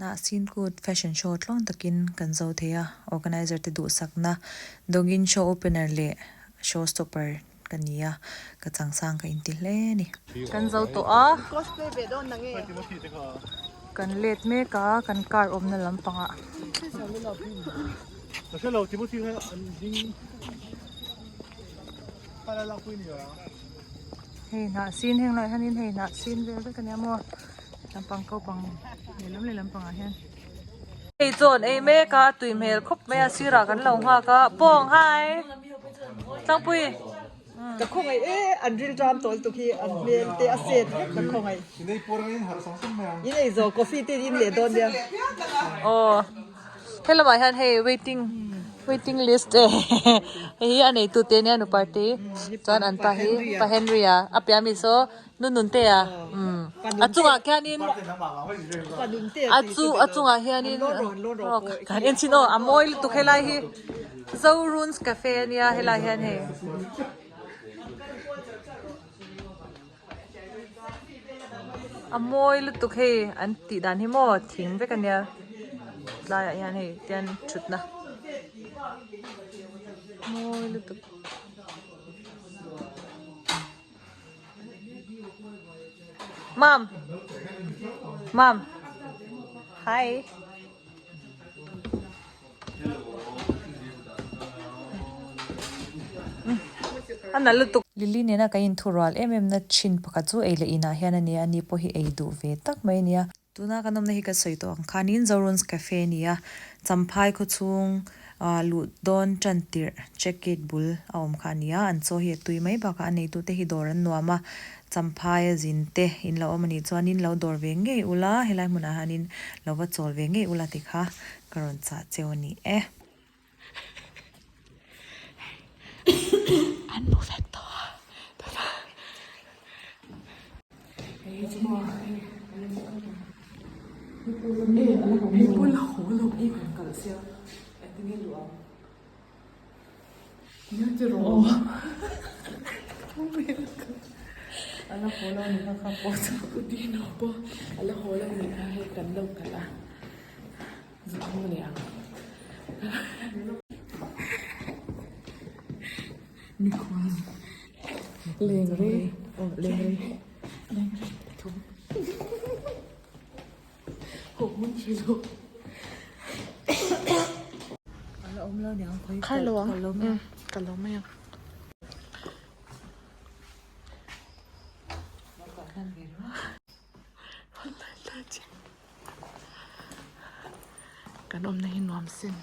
Hnahsin kut fashion show tluang takin kan zo thei a, organizer te duhsakna dawngin show opener leh show stopper ka ni a, ka changsang ka inti hle a ni. Kan zo tawh a, kan let mek a, kan car awmna lampangah. Hei hnahsin heng lai hianin hei hnahsin vel vek a nia maw lampang ko pang lehlam lehlam pangah hian. Hei chaw an ei mek a tui hmel khawp mai a sirah kan lo nghak a pawng hi tlangpui. Ka khawngaih e an ril ṭam tawl tuk hi an hmel te a set vek ka khawngaih. In ei zo coffee te in leh dawn nia. Aw. Helamah hian hei waiting waiting list e hei hi a neitu te ania nu party chuan an pa hi pa Henry a a piah ami saw nu Nunte a umm a chungah khianin a chu a chungah hianin kan en chhin aw a mawi lutuk helai hi Zoruns cafe ania helai hian hei. A mawi lutuk hei an tih dan hi maw thing vek ania tlaiah hian hei tian thutna mawi lutuk. Mom mom hi. A nalh lutuk. Lily nena kan inthurual em em na thin pakhat chu ei leh inah hian a nia, ani pawh hi ei duh ve tak mai a nia. Tuna kan awmna hi ka sawi tawh ang khanin Zoruns Cafe a ni a, Champhai khawchhung ah luh dawn tan tirh check gate bul a awm kha a ni a, an chaw hi a tui mai bakah a neitute hi dawr an nuam a, Champhai a zin te in lo awm a nih chuanin lo dawr ve ngei ula, helai hmunah hianin lo va chawl ve ngei ula ti kha Ka rawn chah cheu a ni e. An hmu vek tawh a tuna. Hei pawh la haw lo. Ala haw lo ni kha kha pawh chu. U Dino pawh ala haw lo ni kha hei kan lo kalh a. Zuk hmu leh ang. Mikhual leng rei aw leng rei leng rei pathum haw hun hre lo. Ala awm lo niang khawi Khar lo ang ka lo mai ang. Kan awmna hi nuam sin.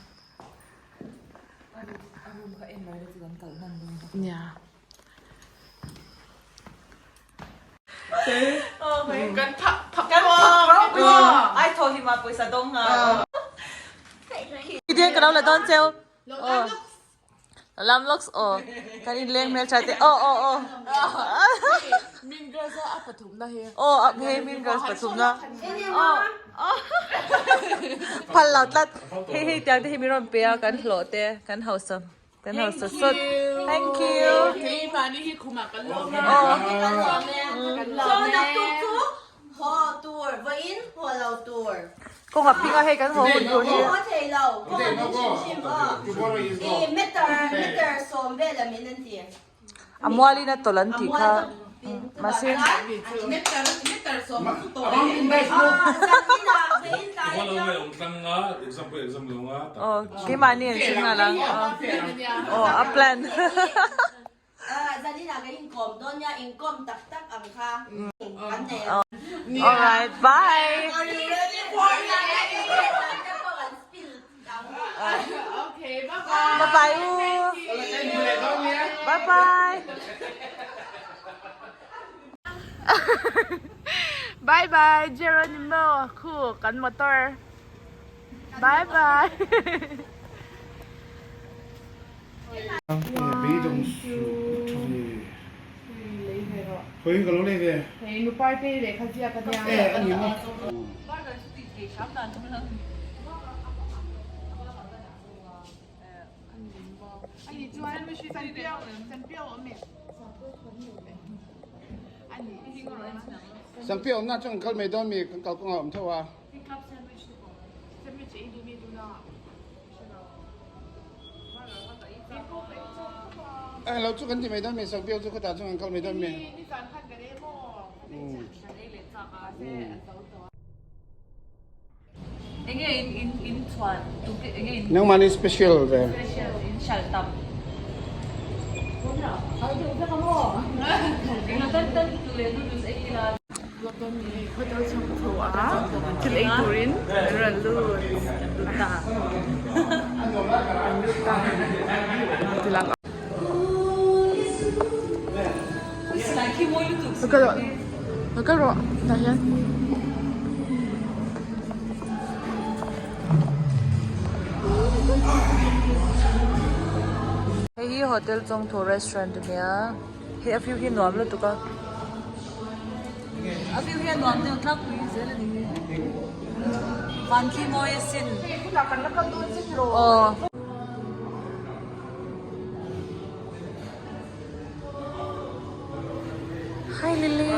Nia. Kan phak phak Ai thaw hi ma pawisa dawng nga. Idian ka lo la dawn cheu. Lam looks aw kan in leng hmel tha te aw aw aw Mean Girls a pathum na hi aw a hei Mean Girls pathum na aw phal lo tlat hei hei tiang te hi min rawn pe a kan hlawh te kan hausa kan hausa sawt thank you hei mahni hi khumah kan lawm a aw kan lawm e Haw tur, vawiin haw lo tur. Kawng a ping a hei kan haw hun tur hi. Haw thei lo, kawng a ping hrim hrim aw. I meter, meter sawm vel a min an ti. A mualin a tawlh an tih kha. Mahse. Meter, meter sawm a chu tawh e. Vawiin tlai atang. Aw, keimahni an hre nghal ang. Aw, a plan. Zanin ah kan inkawm dawn nia, inkawm tak tak ang kha kan nei ang. Alright, bye! Are you ready for the Okay, bye bye. Bye bye u. Bye bye. Bye bye Geronimo khu kan motor. Bye bye. Eng lo chu kan ti mai dawn mi sak biak chu khutah chuan kan kal mai dawn mi. Enge in in in chhuan tu te enge in Nangmahni special ve. Special in hralh tam. Hotel chhung thu a thil ei turin an rawn lut ta an lut ta ti lang ka rawh ka rawh tah hian. Hei hi hotel chawngthu restaurant a nia hei a view hi nuam lutuk a a view hi a nuam deuh tlangpui zel a ni hi van khi mawi asin aw. Hi Lily.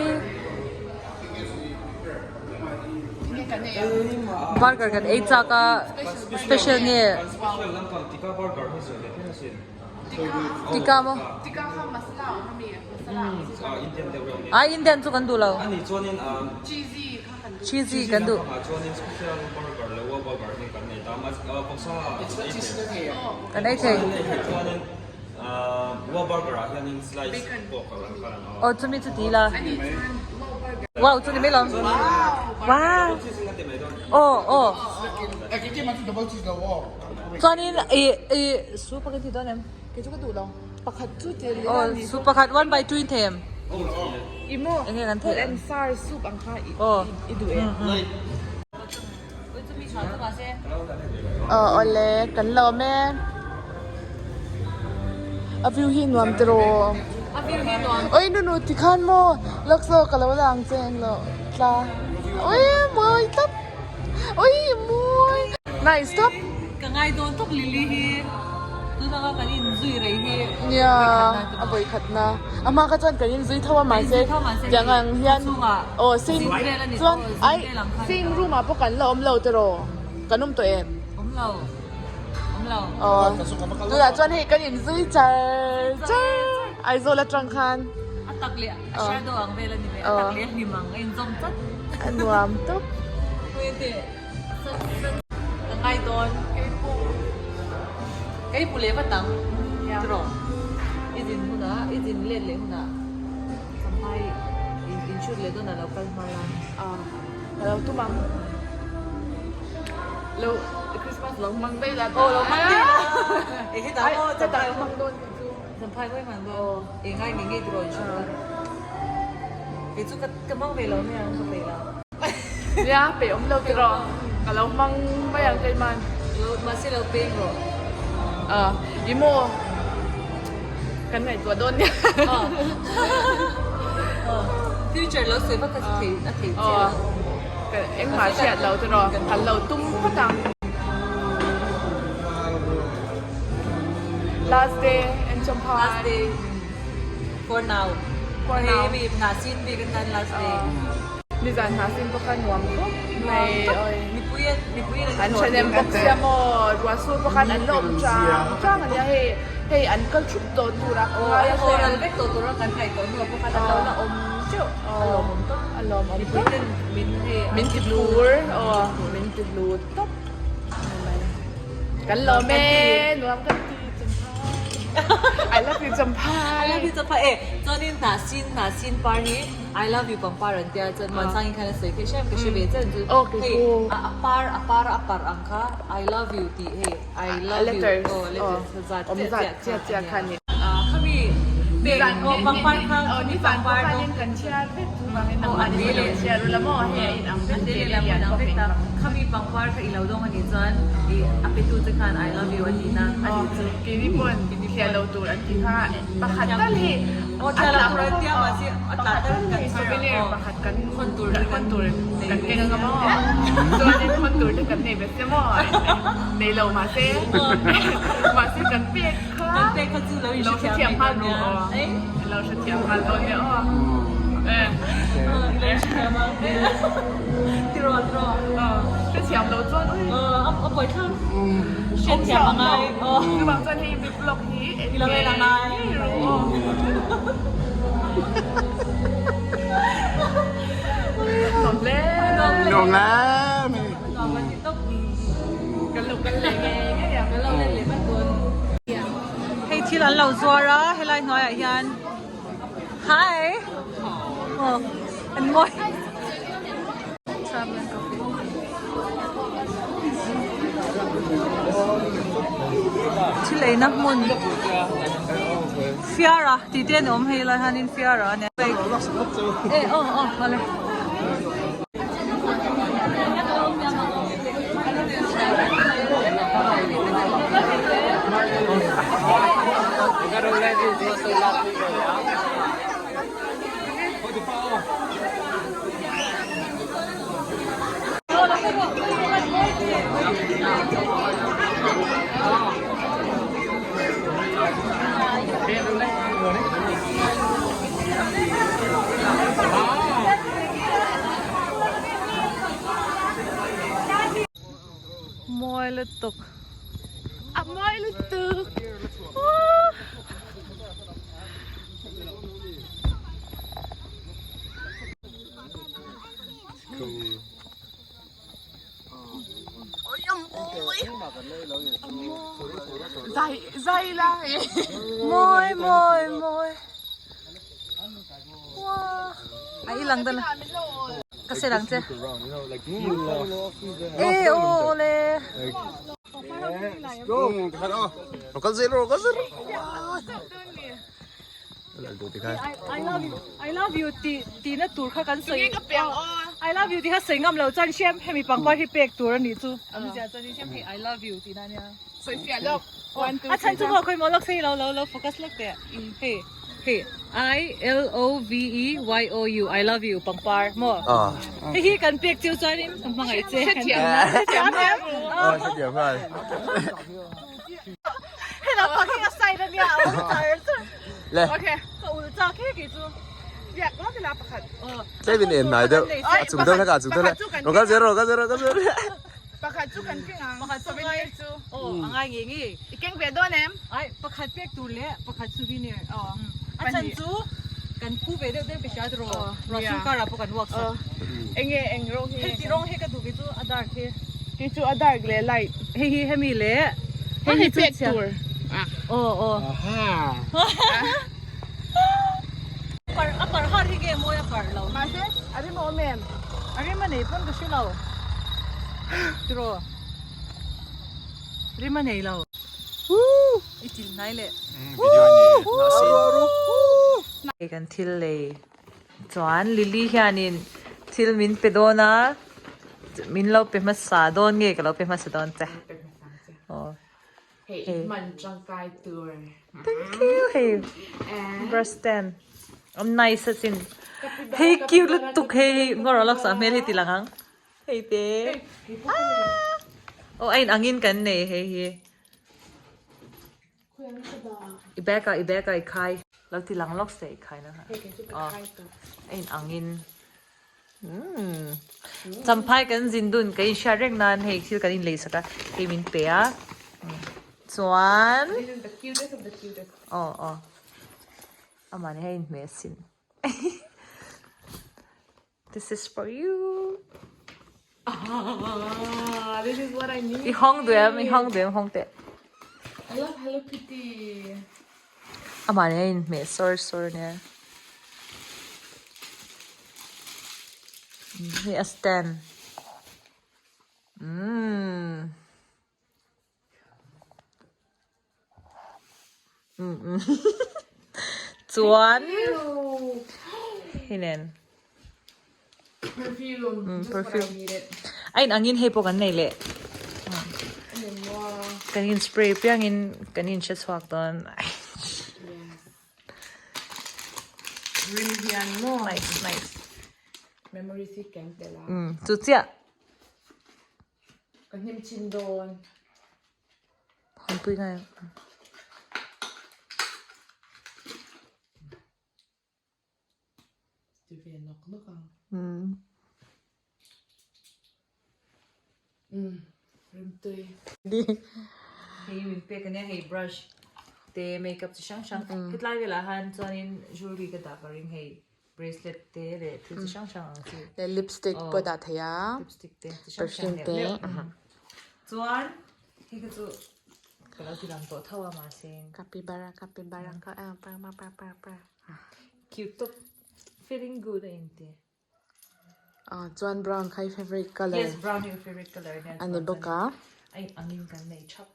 Burger kan ei chak a special nge tikka maw ai Indian chu kan duh lo cheesy kan duh kan ei thei. Aw chumi chu ti ila wow chu ni mai lo wow aw aw chuanin ih ih soup a kan ti dawn em aw soup pakhat one by two in thei em enge kan theih aw Aw awle kan lawm e a view hi nuam tiraw oi nunu tikhan maw lawk zawk ka lo la ang che englo tla oi mawi tlat oi mawi nice tawp. Ka ngai dawn tawp Lily hi tun anga kan inzui rei hi Nia a vawikhatna a hma kha chuan kan inzui tho a mahse tiang ang hian aw same chuan ai same room ah pawh kan la awm lo tiraw kan awm tawh em awm lo awm lo aw tunah chuan hei kan inzui char char Aizawl atang khan a tak leh a shadow ang vel a ni mai a tak leh a hlim ang a inzawm tlat a nuam tawp. Ka ngai dawn. Kei pu leh vat ang. Tiraw. I zin hunah, i zin let leh hunah Champhai in shoot leh dawn a lo kal hma la. Ah, ka lo tum ang. Lo Christmas lo hmang daih la. Aw lo hmang daih la. Eng hetah maw Champhai hmang dawn kei chu. Champhai pawh i hmang dawn. Eng ngai ngei ngei tiraw in shoot a. Kei chu ka hmang ve lo mai ang ka peih lo. Nia peih awm lo tiraw ka lo hmang mai ang keiman. Mahse lo peng rawh. Ah i maw kan ngaihtuah dawn nia. Future lo sawi vak a thei a thei chiah lo. Engmah hriat lo tiraw kan lo tum phawt ang. Last day en Champhai. Last day for now. For now. Hei mi hna sin bik atan last day. Nizan hna sin pawh kha nuam khawp mai oi. Mipui an mipui an An ṭhahnem bawk sia maw ruah sur pawh khan an la awm chang chang a nia hei hei an kal thup tawh tur a ka ngai a Aw ral vek tawh tur a kan ngaih tawh hnuah pawh khan an lo la awm teuh a lawmawm tawp a lawmawm mipui ten min hei min ti hlur aw min ti hlu tawp kan lawm e nuam kan ti Champhai I love you Champhai I love you Champhai e chuanin hnah sin hnah sin par hi I love you pangpar an tia chuan Muansangin khan a sawi theih hriam ka hre ve chian chu hei a par a par a parh ang kha I love you tih hei I love you aw letters zat chiah chiah kha ania khami pek aw pangpar kha khami pangpar aw a te leh a te leh lam an ang vek ta khami pangpar kha i lo dawng anih chuan i a pe tu che khan I love you a tih na a nih chu. Keini pawn thliah lo tur an tih kha pakhat tal hi Aw thliah lo tur an tia mahse a tla tal kan chhar souvenir aw pakhat kan khawn tur hi khawn tur kan keng anga maw chuanin khawn tur te kan nei ve se maw nei lo mahse mahse kan pek kha kan pek kha chu lo lo hrethiam nghal rawh aw lo hrethiam nghal dawn nia aw. Tiraw tiraw. Hrethiam lo chuan ui. A buai thlak. Hrethiam a ngai. Chuvang chuan hei vlog hi en ngei rawh aw. Nuam hle. Nuam hle mai. Nuam an ti tawp. Kan lo kal leh ngei ngei ang. Kan lo let leh vat dawn. Hei thil an lo zuar a helai hnuaiah hian hi aw an mawi thil eina hmun fiara tih te an awm hei lai hianin fiara a nia e aw aw awle. Mawi lutuk. A mawi lutuk. Zai zai la. Mawi mawi mawi. Wow. A i lang dana. Ka se lang che. E o ole. Kal zel rawh kal zel rawh. I love you. I love you ti ti na tur kha kan sawi. I love you ti kha sawi ngam lo chuan hriam hemi pangpar hi pek tur ani chu. An zia chuan hriam hei I love you ti na nia. Sawi fiah lawk. One two A chhan chu maw khawi maw lawk sei lo lo lo focus lawk teh. Hei hei I L O V E Y O U I love you pangpar maw. Hei hi kan pek chiu chuanin ka hmangaih che. Hrethiam na. Hrethiam em? Aw hrethiam nghal. Hei lam pang hi ka sign ania a ul char char. Le. Okay. Ka ul chak he kei chu. Biak lawk ila pakhat. Tlem in en hnai deuh. A chung deuh hlek a chung deuh hlek. Rawn kal zel rawh kal zel rawh kal zel rawh. Pakhat chu kan keng ang. Pakhat souvenir chu. Aw a ngai ngei ngei. I keng ve dawn em? Ai pakhat pek tur leh pakhat souvenir. Aw. A chhan chu kan phu ve deuh deuh ka hria tiraw. Ruah sur karah pawh kan work sak. Eng nge eng rawng hi? Hei ti rawng hi ka duh kei chu a dark hi. Kei chu a dark leh light. Hei hi hemi leh hei hi pek tur. Aw aw. A parh har hi nge mawi a parh lo. Mahse a rim a awm em? A rim a nei pawn ka hre lo. Tiraw? Rim a nei lo. I til hnai leh. Hei kan thil lei chuan Lily hianin thil min pe dawn a, min lo pe hmasa dawn nge ka lo pe hmasa dawn che. Aw. Hei i hman tangkai tur. Thank you hei brush stand am nice a chin hei cute lutuk hei ngawr alak sa hmel hi ti lang ang hei te aw a in angin kan nei hei hi i bag ah i bag ah i khai lo ti lang lawk se i khai na kha aw a in angin Umm champhai kan zin dun ka inhriat reng nan hei thil kan inlei sak a hei min pe a chuan aw aw amah nen hian a inhmeh asin this is for you i hawng duh em i hawng duh em hawng teh amah nen hian a inhmeh sawr sawr nia. Hei a stand umm umm chuan hei nen perfume a in angin hei pawh kan nei leh kan in spray piangin kan in hre chhuak dawn. Rim hian maw? Nice, nice. Memory si keng tel a. Chu chiah. Ka hnim chin dawn. Hawnpui ngai. ti ve nawk nawk ang. Umm rimtui. Hei min pek ania hei brush te makeup chi hrang hrang hetlai velah han chuanin jewelry ka dah ka ring hei bracelet te leh thil chi hrang hrang ang chi. Leh lipstick pawh dah thei a. Lipstick te chi hrang hrang neuh neuh. Chuan hei kha chu ka lo ti lang tawh tho a mahse. Capybara capybara ka pa pa pa pa. Cute tawp feeling good a inti. Ah chuan brown kha i favourite colour. Yes brown hi ka favourite colour ania. A ni bawk a. A in angin kan nei thap.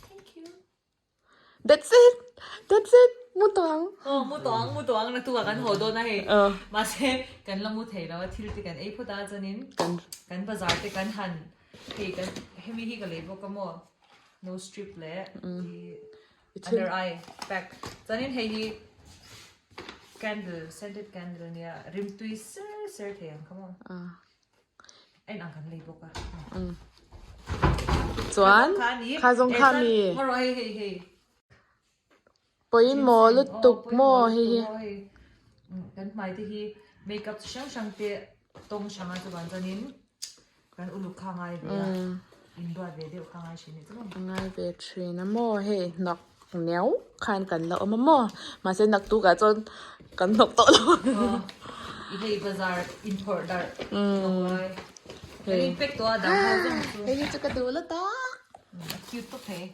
Thank you. That's it! That's it! Mu tawh ang. Aw mu tawh ang mu tawh ang naktuk ah kan haw dawn a hei. Mahse kan la mu thei lo a thil te kan ei phawt a chuanin kan bazar te kan han hei kan hemi hi ka lei bawk a maw nose strip leh under eye pack chuanin hei hi candle scented candle ania rimtui ser ser thei ang kha maw a in ang kan lei bawk a chuan kha zawng kha mi maw hei hei hei pawimawh lutuk maw hei hi kan hmai te hi makeup chi hrang hrang te tawng hrang a chuan chuanin Kan uluk kha ngai ve a, inruat ve deuh kha ngai thin e chu. A ngai ve thin a maw hei hnawk neu khan kan la awm a maw mahse naktukah chuan kan hnawk tawh lo. Aw i hei bazar inphawrh darh hnawk lai. Kan inpek tawh a dang ho zawng chu. Hei hi chu ka duh la tak. A cute tawp thei.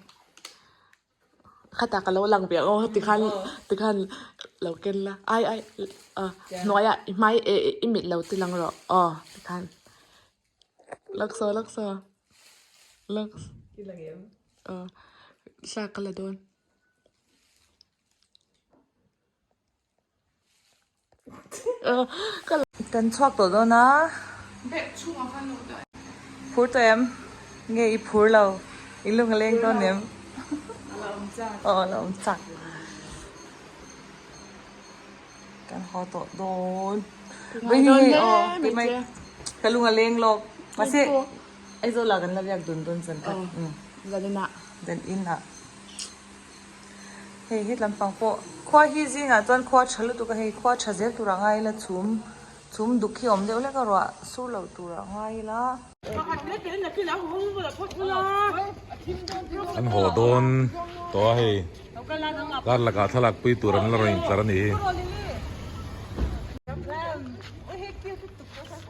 Khatah ka lo lang ve aw tikhan tikhan lo ken la ai ai hnuaiah i hmai i mit lo ti lang rawh aw tikhan laksa laksa laks aw thla ka la dawn. Kan chhuak tawh dawn a. Phur tawh em? Nge i phur lo? I lung a leng dawn em? Aw a la awm chak. Kan haw tawh dawn. Ka lung a leng lawk. Mahse Aizawl ah kan la riak dun dawn zan khat. Zan inah. Zan inah. Hei het lampang pawh khua hi zingah chuan khua tha lutuk a hei khua tha zel turah ngai ila chhum chhum duk hi awm deuh hlek a ruah sur loh turah ngai ila. An haw dawn tawh a hei kar lakah thlalak pui tur an la rawn intlar a ni hi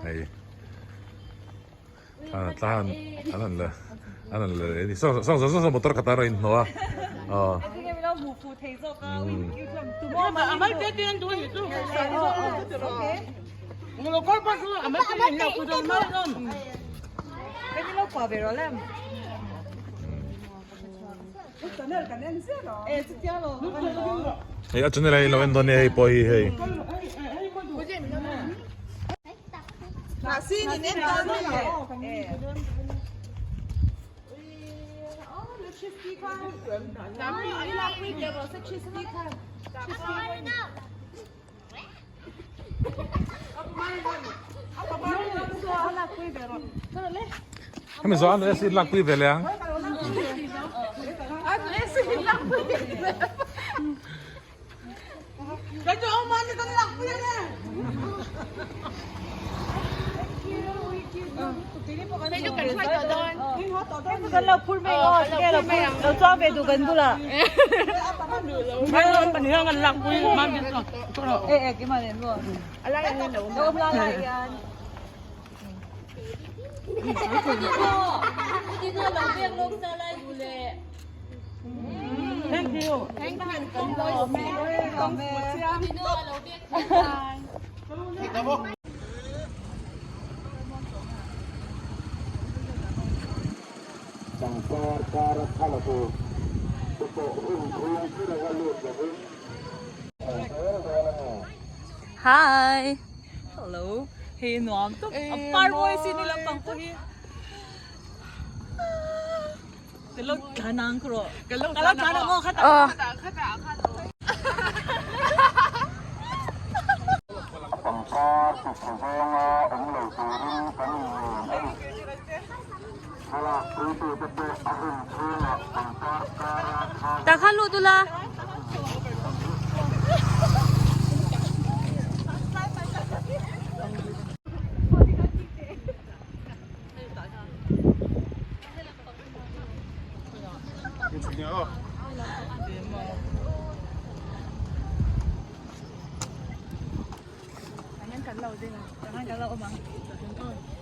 hei. Tlan an han la an han la leh a ni saw saw saw saw motor khat a rawn inhnawh a aw. Hei a channel ah hian lo en dawn nia hei pawh hi hei. Hemi zawh a nula lakpui ve leh ang. Hi Hello Hei nuam tawp a par mawi si ni lampang pawh hi Ka lo tlan ang kawh rawh Ka lo tlan ang aw khatah khatah khatah. Pangpar ti chhe zawnga awm lo turin kan inngen a ni. Thlalak puitute pawh a hun chhungah pangpar kara thla Takha lut ula.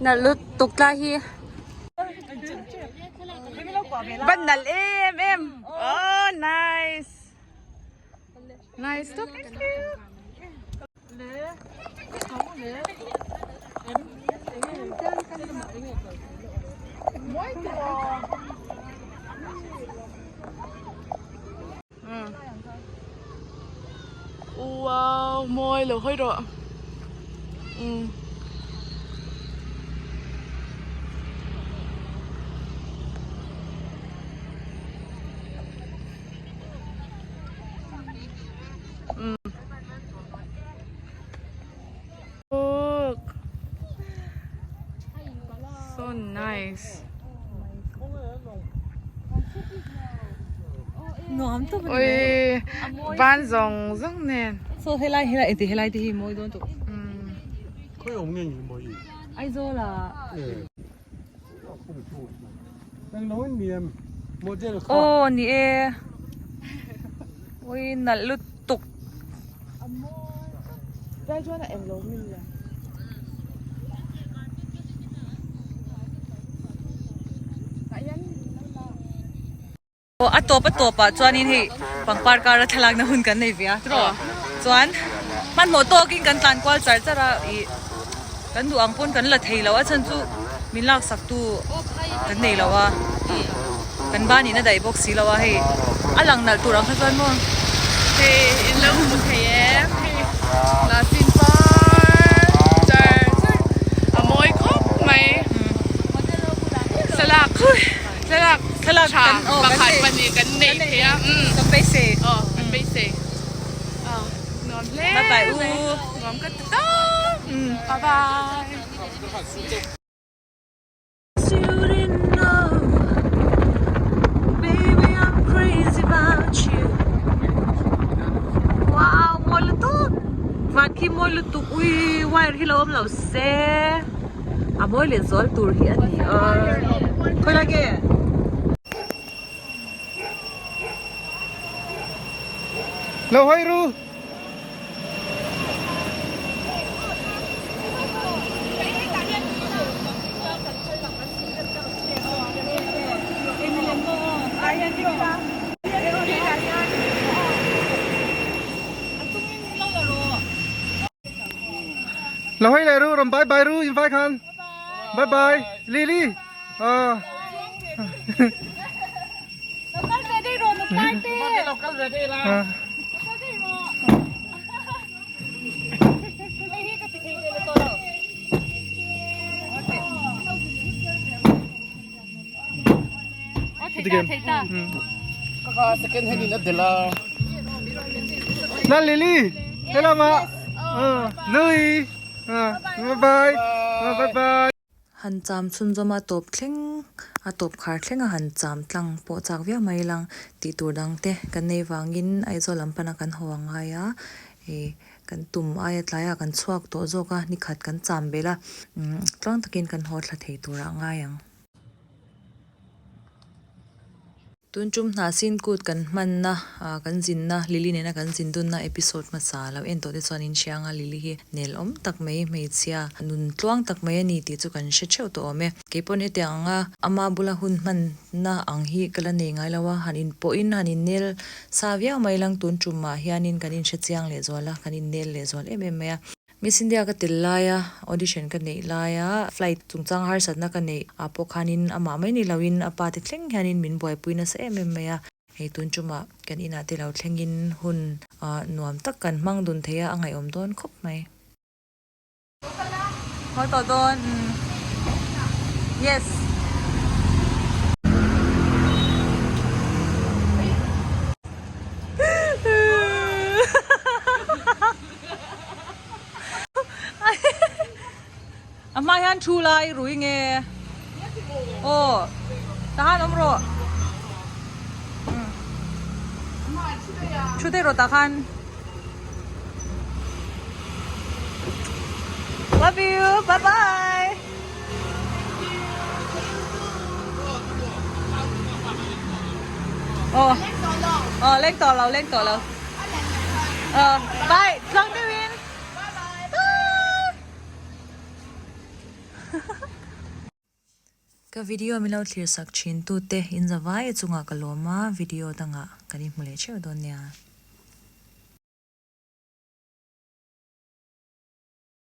Nalh lutuk tlai hi. Van nalh em em. Oh nice. Nice tuk. Wow, mawi lo hawi rawh. Um. Um. Look. So nice. Nuam tak Oi, van zawng zawng nen. So helai helai eti helai te hi mawi dawn tawh. Aizawl ah. Aw ni e. Oi nalh lutuk. Aw a tawp a tawp ah chuanin hei pangpar kara thlalakna hun kan nei ve a tiraw chuan hmanhmawh tawkin kan tlan kual char char a ih kan duh ang pawn kan la thei lo a chhan chu min laksak tu kan nei lo a kan ban in a daih bawk si lo a hei a lang nalh tur ang kha chuan maw hei in lo hmu thei em hei hnahsin par char char a mawi khawp mai thlalak thlalak thlalak tha kan aw kan pakhat nei pahnih kan nei thei a kan beisei aw kan beisei aw nuam hle bye bye u nuam ka ti tawp bye bye. Wow mawi lutuk van khi mawi lutuk ui wire hi lo awm lo se a mawi leh zual tur hi a ni a khawi lai nge. Lo hawi ru. Lo hawi leh ru rawn bye bye ru in vai khan. Bye bye Lily. Aw. Na Lily, hello ma. Nui. Bye bye. Bye bye. Han cham chhunzawm a tawp thleng a tawp khar thleng a han cham tlang pawh chak viau mai lang tih tur dang te kan nei vangin Aizawl lam pana kan haw ang ngai a ih kan tum aia tlaiah kan chhuak tawh zawk a nikhat kan cham belh a umm tluang takin kan haw thla thei turah a ngai ang. Tun tum hna sin kut kan hmanna ah kan zinna Lily nena kan zin dunna episode hmasa lo en tawh te chuan in hria anga Lily hi nel awm tak mai hmeichhia nun tluang tak mai a ni tih chu kan hre theuh tawh awm e. Keipawn hetiang anga ama bula hun hmanna ang hi ka la nei ngai lo a, han inpawhin han innel sa viau mai lang tun tumah hianin kan inhre chiang lehzual a, kan innel lehzual em em mai a. Miss India ka tel laia audition ka neih laia flight chungchang harsatna ka neih ah pawh khanin amah mai ni loin a pa te thleng hianin min buaipui nasa em em mai a, hei tun tumah kan inah te lo thlengin hun nuam tak kan hmang dun thei a, a ngaihawm dawn khawp mai. Haw tawh dawn yes. A hma hian thu lai rui nge aw tahan awm rawh thu daih rawh tah khan love you bye bye aw aw leng tawh lo leng tawh lo. Bye tlang deuhin. Bye. Ka video min lo thlir sak thin tute in zavai chungah ka lawm a, video dangah kan inhmu leh theuh dawn nia.